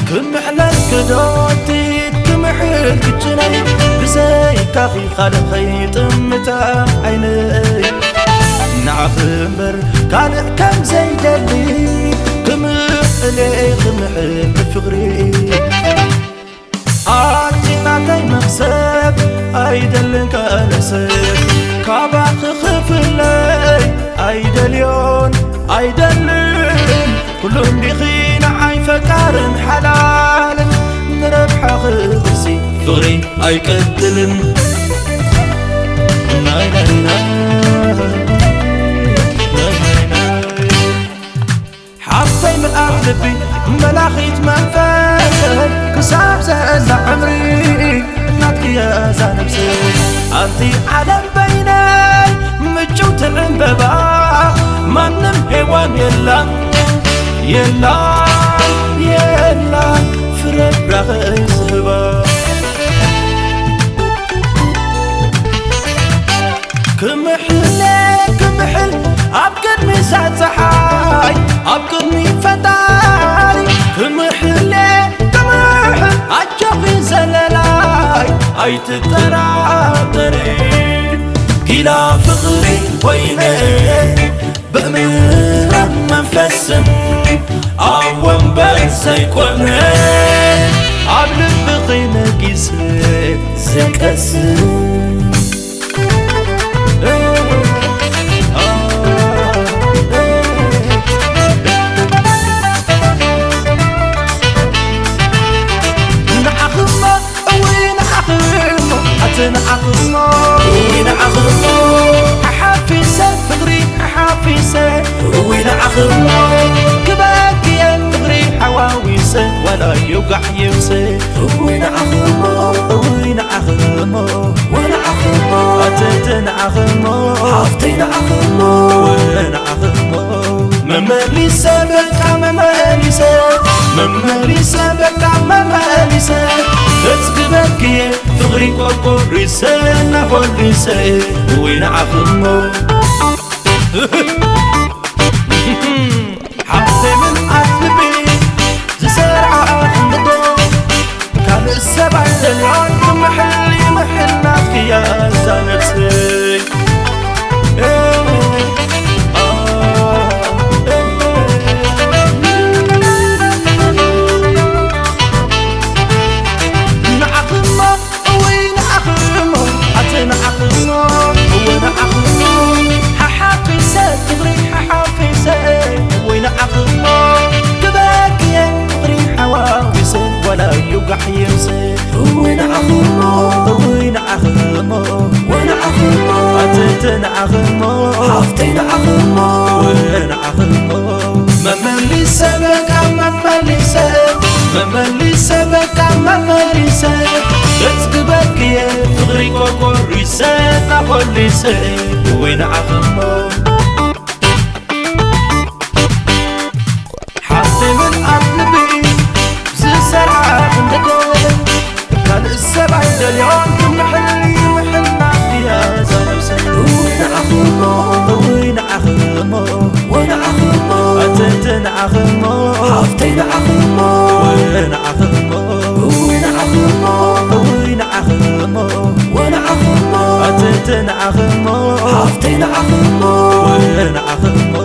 ክምሕለልኪ ዶ እቲ ክምሕል ክጭነይ፣ ብዘይካኺ ካልእ ኸይጥምታ ዓይነይ። ንዓኺ እምበር ካልእ ከም ዘይደሊ፣ ክምሕል እየ ክምሕል ብፍቕሪ። ኣቲ ናተይ መኽሰብ ኣይደልን ካልእ ሰብ፣ ካባኺ ክፍለይ ኣይደልዮን ኣይደልን። ኩሉ እንዲኺ ንዓይ ፈቃርን ሓላልን፣ ንረብሓኺ ብሲ ፍቕሪ ኣይቀትልን። ናይ ናይ ናይ፣ ናይ ናይ ናይ። ሓፍተይ ምልኣት ልቢ መላኺት መንፈስ፣ ክሳብ ዘላ ዕምሪ ናትኪ እያ እዛ ነብሲ። ኣንቲ ዓለም በይነይ ምጭውቲ ዕምበባ፣ ማንም ሄዋን የላን፣ የላን፣ የላን ፍረ ብራኸ ዝህባ። ክምሕለ ክምሕል ኣብ ቅድሚ እዛ ጸሓይ፣ ኣብ ቅድሚ ፈጣሪ። ክምሕለ ክምሕል ኣጆኺ ዘለላይ ኣይትጠራጠሪ። ጊላ ፍቕሪ ኮይነ ብእምራን መንፈስን ኣብ ወንበር ዘይኮነ፣ ኣብ ልብኺ ነጊሰ ዝቀስን። ንዓኽማ እውይ ንዓኽሞ፣ ኣቲ ንዓኽሞ፣ እውይ ንዓኽሞ፣ ሓሓፊሰ ፍቕሪ ሓሓፊሰ፣ እውይ ንዓኽሞ፣ ክበክየ ፍቕሪ ሓዋዊሰ፣ ዋላ ይውጋሕ ይብሰ፣ እውይ ንዓኽሞ፣ እውይ ንዓኽሞ፣ ወንዓኽሞ፣ ኣቲ ንዓኽሞ፣ ሓፍተይ ንዓኽሞ፣ ወንዓኽሞ። መመሊሰ በቃ መመሊሰ፣ መመሊሰ በቃ መመሊሰ፣ ገጽ ክበክየ ፍቕሪ ቆቆሪሰ እናኾሊሰ፣ ወይ ንዓኽሞ። ሓፍተይ ምልኣት ልቢ ዝሰርዓ ክንዶ፣ ካልእ ሰብ ኣይደልዮን ክምሕል ይምሕል ናትኪ እያ እዛ ነብሰይ። ንዓኽማ እውይ ንዓኽሞ፣ ኣቲ ንዓኽሞ፣ እወ ንዓኽሞ፣ ሓሓፊሰ ፍቕሪ ሓሓፊሰ፣ እውይ ንዓኽሞ፣ ክበክየ ፍቕሪ ሓዋዊሰ፣ ዋላ ይውጋሕ ይብሰ፣ እውይ ንዓኽሞ፣ እውይ ንዓኽሞ፣ ወንዓኽሞ፣ ኣቲ ንዓኽሞ፣ ሓፍተይ ንዓኽሞ፣ ወንዓ ኣኽሞ። መመሊሰ በቃ መመሊሰ፣ መመሊሰ በቃ መመሊሰ፣ ገጽ ክበክየ ፍቕሪ ቆቆሪሰ እናኾሊሰ፣ ወይ ንዓኽሞ። ሓፍተይ ምልኣት ልቢ ዝሰርዓ ክንደደ፣ ካልእ ሰብ ኣይደልዮን ክምሕል ይምሕል ናትኪ እያ እዛ ነብሰይ። እውይ ንዓኽሞ፣ እውይ ንዓኽሞ፣ ወንዓኽሞ፣ ኣቲ ንዓኽሞ፣ ሓፍተይ ንዓኽሞ፣ ወንዓኽሞ፣ እውይ ንዓኽሞ፣ እውይ ንዓኽሞ፣ ወንዓኽሞ፣ ኣቲ ንዓኽሞ፣ ሓፍተይ ንዓኽሞ፣ ወንዓኽሞ፣